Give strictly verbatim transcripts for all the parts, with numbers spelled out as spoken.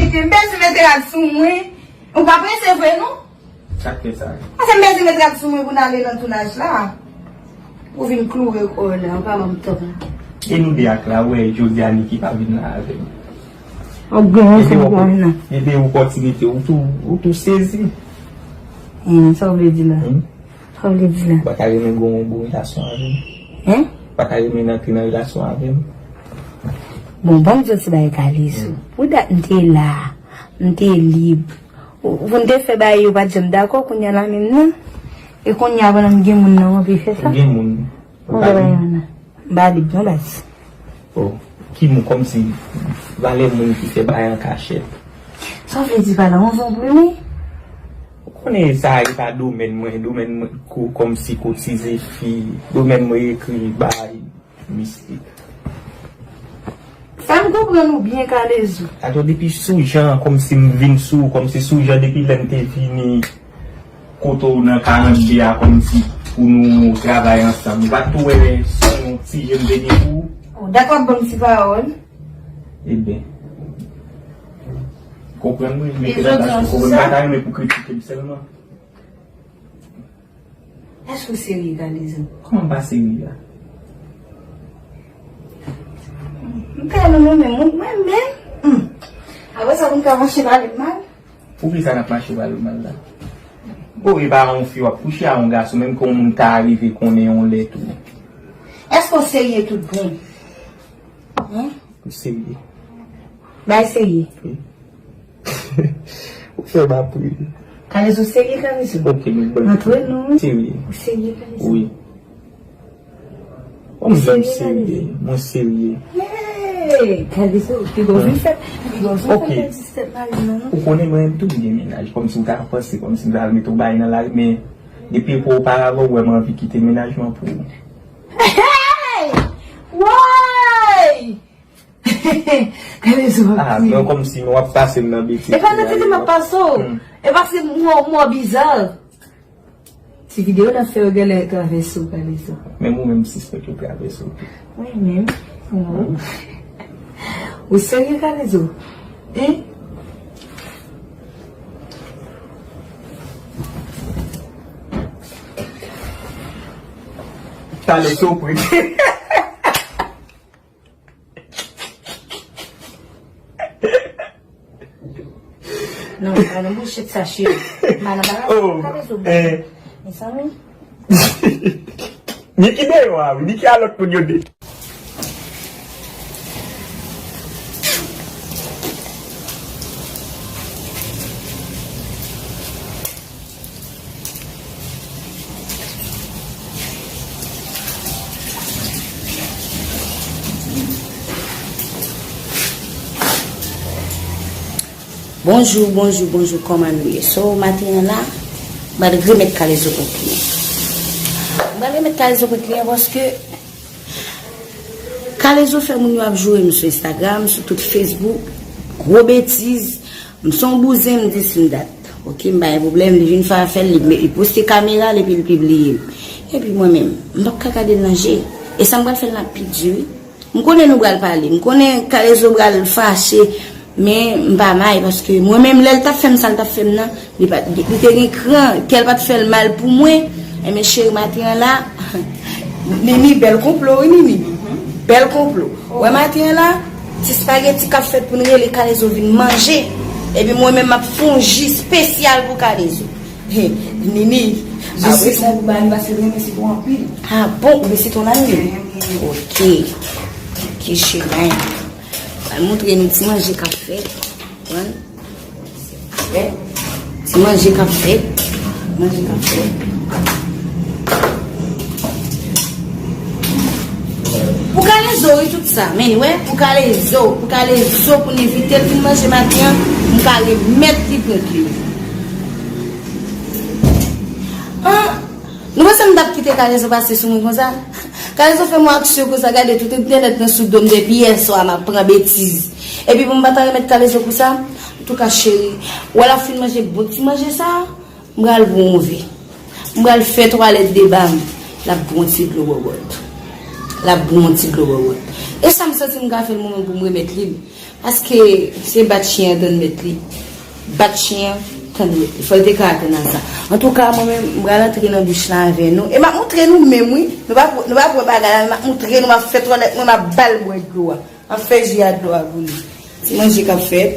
M bezwen mete rad sou mwen. Ou pa prese vre non? Sa k fè sa? Paske m bezwen mete rad sou mwen pou n ale nan tounaj la. Ou vin kloure kò w la, ou pa ban m tan. E nou de ak la, ou wè Josiane ki pa vin la avè m. Ou gen yon sèl gaz nan. Epi opòtinite, ou tou, ou tou sezi. Sa w vle di la? Hmm? Sa w vle di la? Ou pa ta renmen gen yon bon relasyon avè m? Hein? Ou pa ta renmen antre nan relasyon avè m? Bon, ban m di w ti bagay Kalezo. Hmm. Pou dat m te la, m te lib. Ou, ou konn te fè bagay yo pa t janm dakò, kounye a la menm nan. E kounye a pandan m gen moun nan, w anvi fè sa? Ou gen moun. Ou pa gen moun. M pa lib non baz. Oh, ki moun kòmsi valè moun ki fè bagay an kachèt. Sa w vle di pa la, on zonbri wi? Ou konnen sa e pa domèn mwen, domèn mwen ko-, kòmsi kotize fi, domèn mwen ekri bay mistik. Fè m konprann ou byen, Kalezo. Atò, depi sou jan, kòmsi m vin sou, kòmsi sou jan depi lè m te vini kote w nan karant de a, kòmsi pou nou travay ansanm. Ou pa t tou wè se yon ti je m te gen pou ou? Oh, dakò, ban m ti pawòl. Ebyen, konprann mwen, mete nan bas, konprann, m pa ta renmen pou kritike m sèlman. Èske w serye, Kalezo? Kòman m pa serye a? M te renmen mwen menm, mwen menm. Hmm. Apre sa, pou m ka mache pale m mal? Pou ki sa n ap mache pale m mal la? Bon, e pa yon fi w ap kouche a yon gason, menm ke yon moun ta rive konnen yon lè tou. Èske w serye tout bon? Hein? M serye. Bay serye. Wi. Ou fè m ap ri. Kalezo serye, Kalezo. Ok, men bon. Antre nou. Serye. Ou serye, Kalezo? Wi. Ou m serye, Kalezo? Mwen serye. Hey, Kalezo, piga w vin fè, piga w vin fè pèdi tèt mari m nan, non. Ou konnen mwen menm tou m gen mennaj, kòmsi w ta panse, kòmsi m ta al mete w bay nan lari, men depi pou oparavan, ou wè m anvi kite mennaj mwen pou ou. Hey! Woy! Kalezo ap di. Ah, men kòmsi w ap pase m nan betiz. E pa nan tete m ap pase w. Hmm. E paske m wè w, m wè w biza. Ti videyo n ap fè yo genlè travèse w, Kalezo. Menm ou menm sispèk yo travèse w tou. Mwen menm? Non. Ou serye, Kalezo? Hein? Kalezo pran. Non, pa nan bouchèt sa, cheri. Pa nan bagay sa, oh, Kalezo. Eh. Mezanmi. Niki deyò a, wi. Niki a lòt moun yo de. Bonjou, bonjou, bonjou, kòman nou ye? So, maten an la, m pral remèt Kalezo pran kliyan. M pral remèt Kalezo pran kliyan paske Kalezo fè moun yo ap joure m sou Instagram, sou tout Facebook, gwo betiz, m se yon bouzen, m dis m dat. Ok, m pa gen pwoblèm, li vin fè afè l, li, li poste kamera l epi l pibliye m. Epi mwen menm, m p ap ka gade l nan je. E sa m pral fè l nan pi di, wi. M konnen nou pral pale, m konnen Kalezo pral fache, men m pa may, paske mwen menm, lè l t ap fè m sa l t ap fè m nan, li pa, li te gen kran, kè l pa t fè l mal pou mwen. Enben, cheri, maten an la, Nini, bèl konplo, wi, Nini. Bèl konplo. Wè, maten an la, ti spageti k ap fèt pou n rele Kalezo vin manje. Epi mwen menm, m ap fè yon ji espesyal pou Kalezo. He, Nini, je suis. Apre sa, pou ba li, paske l renmen sitwon anpil. Ah bon, ou renmen sitwon la, Nini? Renmen. Ok. Ok, cheri. Al montre nou ti manje k ap fèt. Konprann? Ti manje k ap fèt. Manje k ap fèt. Pou Kalezo, wi, tout sa. Men, wè, pou Kalezo, pou Kalezo, pou n envite l vin manje maten an, m ka remèt li pran kliyan. Ah, nou panse m t ap kite Kalezo pase sou mwen konsa? Kalezo fè m yon aksyon konsa, gade tout entènèt nan sou do m depi yè swa m ap pran betiz. Epi pou m pa ta remèt Kalezo pou sa, antouka cheri, ou wè l ap fin manje bon ti manje sa, m pral pran yon ve. M pral fè twalèt deba m, l ap bwon ti dlo bòbòt. L ap bwè yon ti dlo bò bòt. E sa m santi m ka fè l mwen menm pou m remèt li l. Paske se bat chen an tann mèt li. Bat chen an tann mèt li. Fò l te ka atann a sa. Antouka, mwen menm, m pral antre nan douch la avè nou. E m ap montre nou menm, wi. Nou pa, nou pa wè bagay la, men m ap montre nou, m ap fè twalèt mwen, m ap ba l bwè dlo a. M ap fè ji a dlo a pou li. Ti manje k ap fèt.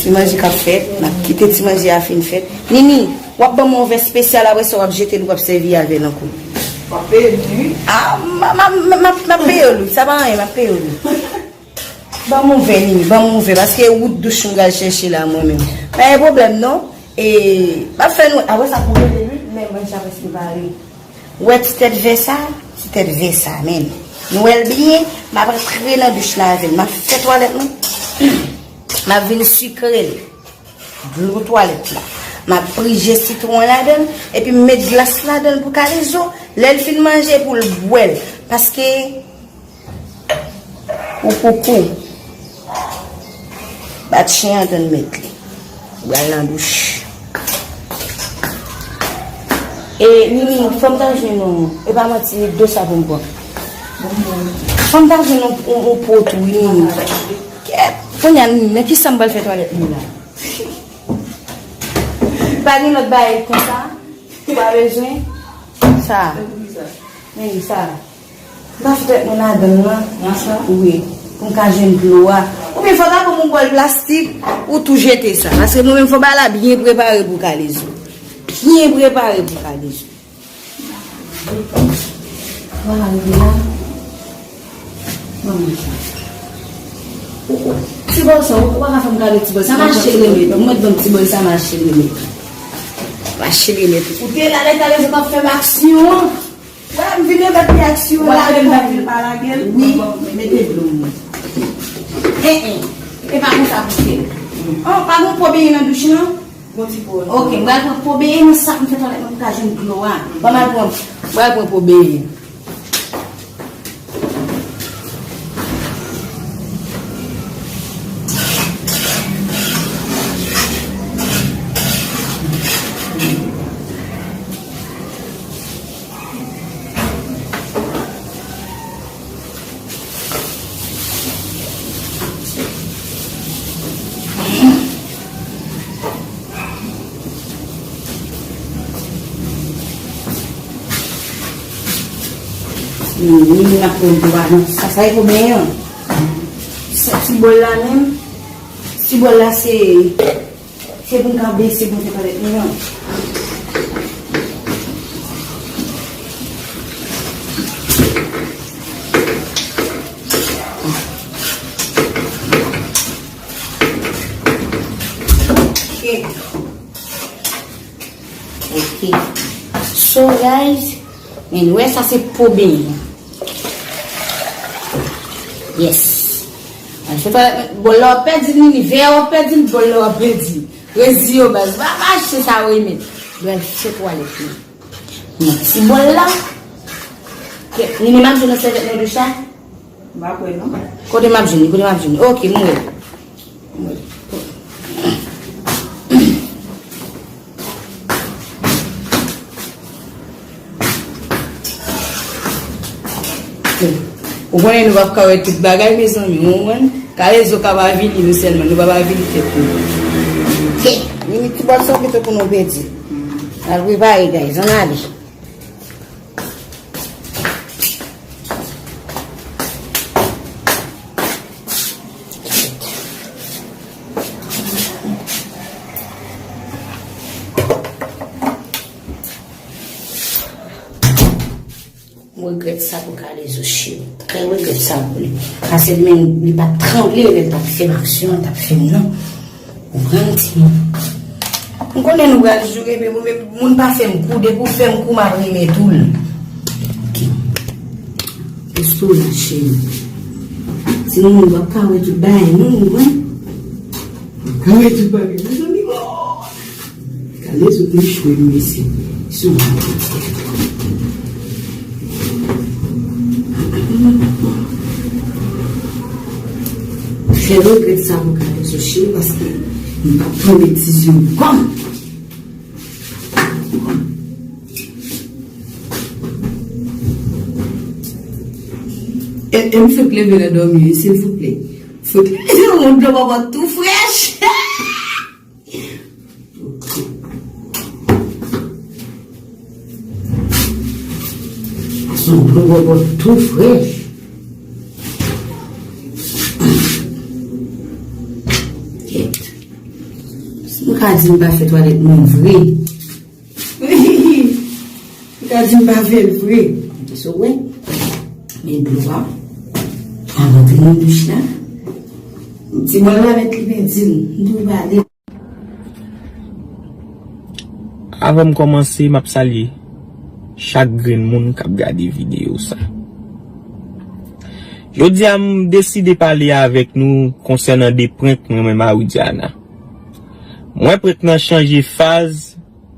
Ti manje k ap fèt. M ap kite ti manje a fin fèt. Nini, w ap ban m yon vè espesyal, apre sa w ap jete l, w ap sèvi avè l ankò. W ap peye m, wi. Ah, m, m, m, m, m ap peye w, wi. Sa pa anyen, m ap peye w, wi. Ban m yon vè, Nini, ban m yon vè, paske wout douch m pral chèche la, mwen menm. Pa gen pwoblèm, non. E, m ap fè nou, apre sa, pou rele, wi, men manje a prèske pare. Ou wè ti tèt vè sa? Ti tèt vè sa, men. Nou wè l byen? M ap antre nan douch la avè l. M ap fè twalèt mwen. M ap vin sikre l. Dlo twalèt la. M ap prije sitwon an ladan l. Epi m met glas ladan l pou Kalezo. Lè l fin manje, pou l bwè l. Paske Ou koukou. Bat chen an tann mèt li. Ou pral nan douch. E, Nini, fò m ta jwenn yon, e pa manti, dlo sa pou m pran. Fò m ta jwenn yon, yon, yon po tou, wi, Nini. Kèt, kounye a, Nini, nan ki sa m pral fè twalèt mwen la? Pa gen lòt bagay konsa? Ou pa bezwen? Sa. Men sa. M pa fout èk mwen ladan l, non. Nan sa? Wi. Pou m ka jwenn dlo a. Oubyen fò ta ban m yon bòl plastik, ou tou jete sa. Paske nou menm fò bagay la byen prepare pou Kalezo. Byen prepare pou Kalezo. Vwala, rive la. Manman sa. Ou, ou, ti bòl sa, ou pa ka fè m kado ti bòl sa. Mache l remèt. Ou mèt ban m ti bòl sa, mache l remèt. Mache l remèt. Ou te la, lè Kalezo t ap fè m aksyon an. Wè, m vin remèt li aksyon an. Wè, lage l, lage l, pa lage l. Wi, mete dlo m. Eh, eh. E pa konsa pou fè. Oh, pa gon po benyen nan douch, non? Gon ti po. Ok, m pral pran po benyen nan sak m fè twalèt mwen pou m ka jwenn dlo a. Ban m al pran, m pral pran po benyen. Ni, ni, ni, n ap pran dlo a nan sa, sa e pou benyen an. Sa ti bòl la menm, ti bòl la se Se pou n ka bese pou n fè palèt nou an. Ok. Ok. So, guys, men wè sa se po benyen. Yes. Al fè twalèt mwen. Bòl la w ap pèdi l, Nini. Vè a w ap pèdi l, bòl la w ap pèdi l. Reziye w, baz. Va mache sa w renmen. Bral fè twalèt mwen. Nan ti bòl la. Kèt, Nini, m ap jwenn nan sèvyèt nan douch la? M pa kwè, non. Kote m ap jwenn li? Kote m ap jwenn li? Ok, m wè. M wè. Ou konnen nou p ap ka wè tout bagay, mezanmi, ou konprann? Kalezo ka pa avili nou sèlman, nou p ap avili tèt nou. Ke, Nini, ti bòl sa pito pou nou pèdi. Al prepare, guys, ann ale. M regrèt sa pou Kalezo, cheri. M trè regrèt sa pou li. Paske li menm, li pa t tranble lè l t ap fè m aksyon an, t ap fè m non. Ou konprann, timoun? M konnen nou pral joure, men mwen menm, moun pa fè m kou, depi w fè m kou, m ap renmen tou l. Ok. Reste la, cheri. Timoun, w ap ka wè tout bagay, non, ou konprann? W ap ka wè tout bagay, mezanmi, oh! Kalezo te chwe m, mesye. Se yon malpwòpte. Fè regrèt sa pou Kalezo, cheri, paske m p ap tonbe ti zye w. Kòm! M fèk leve nan dòmi wi, silvouplè. Fèk yon dlo bòbòt tou frèch. Son dlo bòbòt tou frèch. Kèt. Si m ka di m pa fè twalèt mwen vre. M ka di m pa fè l vre. Kisa w wè? Men dlo a. Al antre nan douch la. Ti bòl la mèt li pèdi l. M tou pale. Avan m kòmanse, m ap salye chak grenn moun k ap gade videyo sa. Jodi a, m deside pale avèk nou konsènan de prank mwen menm a Widiana. Mwen prank nan chanje faz,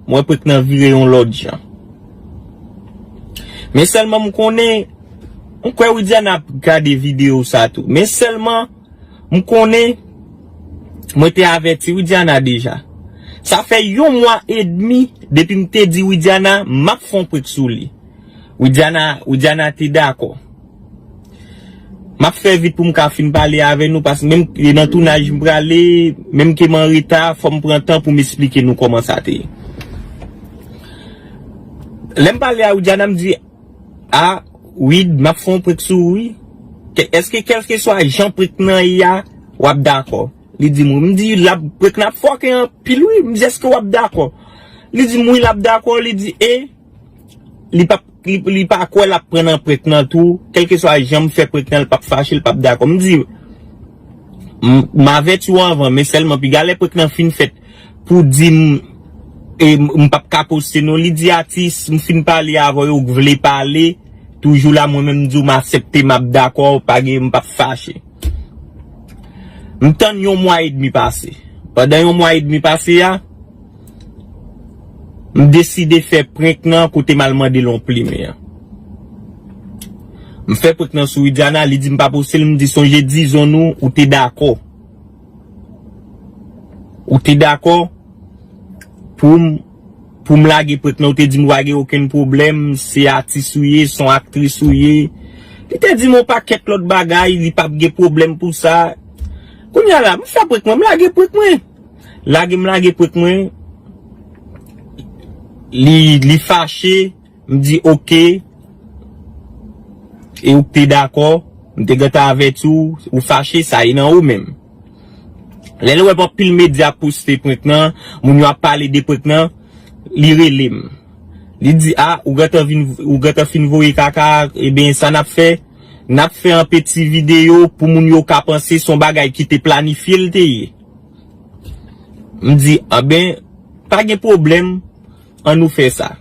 mwen prank nan vire yon lòt jan. Men sèlman m konnen, m kwè Widiana ap gade videyo sa tou. Men sèlman, m konnen, mwen te avèti Widiana deja. Sa fè yon mwa edmi depi m te di Widiana m ap fè yon prank sou li. Widiana, Widiana te dakò. M ap fè vit pou m ka fin pale avè nou, paske menm ke nan tounaj m prale, menm ke m an reta, fò m pran tan pou m esplike nou kòman sa te ye. Lè m pale a Widiana, m di, a, Wid, m ap fè yon prank sou ou, wi. Kè-, èske kèlkeswa jan prank nan ye a, w ap dakò? Li di m, wi. M di, l ap, prank nan ap fòke anpil, wi. M di, èske w ap dakò? Li di m, wi, l ap dakò. Li di, e, li p ap, li, li pa kwè l ap pran nan prank nan tou. Kèlkeswa jan m fè prank nan, l p ap fache, l p ap dakò. M di, m, m avèti w anvan, men sèlman, piga lè prank nan fin fèt, pou di m, e, m, m p ap ka poste non. Li di, atis, m fin pale avè w, ou vle pale, toujou la, mwen menm, m di w, m aksepte, m ap dakò, pa gen, m p ap fache. M tann yon mwa edmi pase. Pandan yon mwa edmi pase a, m deside fè prank nan kote m al mande l yon plimen an. M fè prank nan sou Widiana, li di m pa poste l, m di sonje dizon nou, ou te dakò. Ou te dakò pou m, pou m lage prank nan, ou te di m ou pa gen okenn pwoblèm, se atis ou ye, se yon aktris ou ye. Li te di m yon pakèt lòt bagay, li p ap gen pwoblèm pou sa. Kounye a la, m fè prank mwen, m lage prank mwen. Lage m lage prank mwen. Li, li fache, m di oke. E ou te dakò, m te gentan avèti w, ou fache, sa e nan ou menm. Lè l wè m anpil medya poste prank nan, moun yo ap pale de prank nan, li rele m. Li di, a, ou gentan vin, ou gentan fin voye kaka, ebyen, sa n ap fè, n ap fè yon peti videyo pou moun yo ka panse se yon bagay ki te planifye l te ye. M di, anben, pa gen pwoblèm, ann nou fè sa.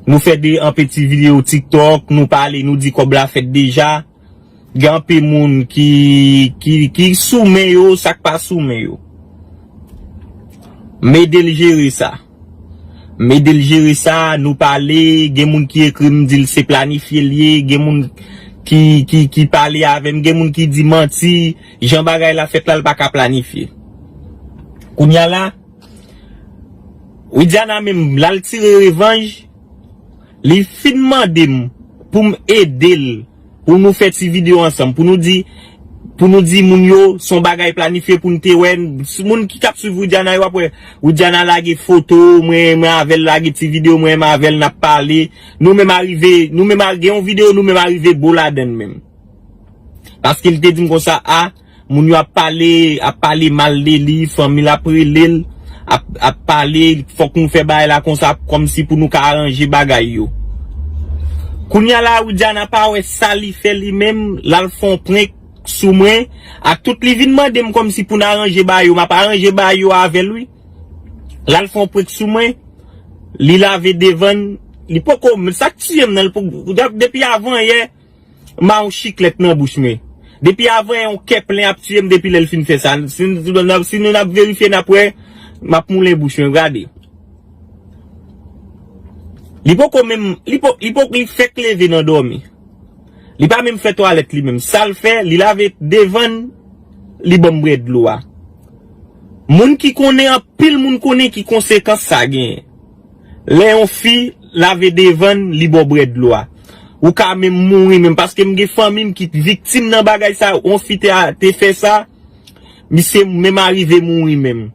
Nou fè de, yon peti videyo TikTok, nou pale, nou di kòb la fèt deja. Gen anpil moun ki, ki, ki sou men yo, sa k pa sou men yo. M ede l jere sa. M ede l jere sa, nou pale, gen moun ki ekri m, di l se planifye l ye, gen moun ki, ki, ki pale avè m, gen moun ki di manti, jan bagay la fèt la, l pa ka planifye. Kounye a la, Widiana menm, l al tire revanj, li fin mande m pou m ede l, pou nou fè ti videyo ansanm, pou nou di, pou nou di moun yo, se yon bagay planifye pou n te wè, moun ki t ap swiv Widiana yo ap wè, Widiana lage foto, mwen, mwen avè l lage ti videyo, mwen, mwen avè l n ap pale, nou menm arive, nou menm a-, gen yon videyo, nou menm arive bo ladann menm. Paske l te di m konsa, a, moun yo ap pale, ap pale mal de li, fanmi l ap rele l, ap, ap pale, fòk nou fè bagay la konsa, kòmsi pou nou ka aranje bagay yo. Kounye a la, Widiana pa wè sa li fè li menm, l al fè yon prank sou mwen, ak tout li vin mande m kòmsi pou n aranje bagay yo, m ap aranje bagay yo avè l wi. L al fè yon prank sou mwen, li lave devan l, li poko, sa k tiye m nan, li poko, depi avan yè, m a yon chiklèt nan bouch mwen. Depi avan yon kè plen ap tiye m depi lè l fin fè sa. Si, si nou n ap verifye, n ap wè, m ap moulen bouch mwen, gade. Li poko menm, li po, li po, li fèk leve nan dòmi. Li pa menm fè twalèt li menm. Sa l fè, li lave devan l, li ban m bwè dlo a. Moun ki konnen, anpil moun konnen ki konsekans sa genyen. Lè yon fi lave devan l, li ba w bwè dlo a. Ou ka menm mouri menm, paske m gen fanmi m ki viktim nan bagay sa, yon fi te, te fè sa, misye menm arive mouri menm.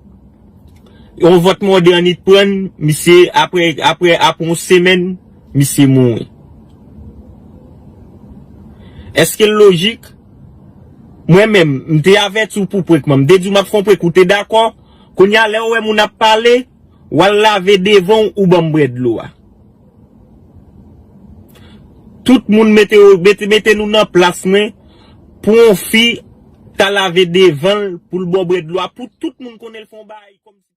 Yon vòt mòde annik prann, misye apre, apre, apre yon semèn, misye mouri. Èske l lojik? Mwen menm, m te avèti w pou prank mwen. M te di w m ap fè yon prank, ou te dakò. Kounye a, lè w wè moun ap pale, w al lave devan w, ou ban m bwè dlo a. Tout moun mete, mete, mete nou nan plas mwen pou yon fi ta lave devan l pou l ba w bwè dlo a. Pou tout moun konnen l fè yon bagay kòmsi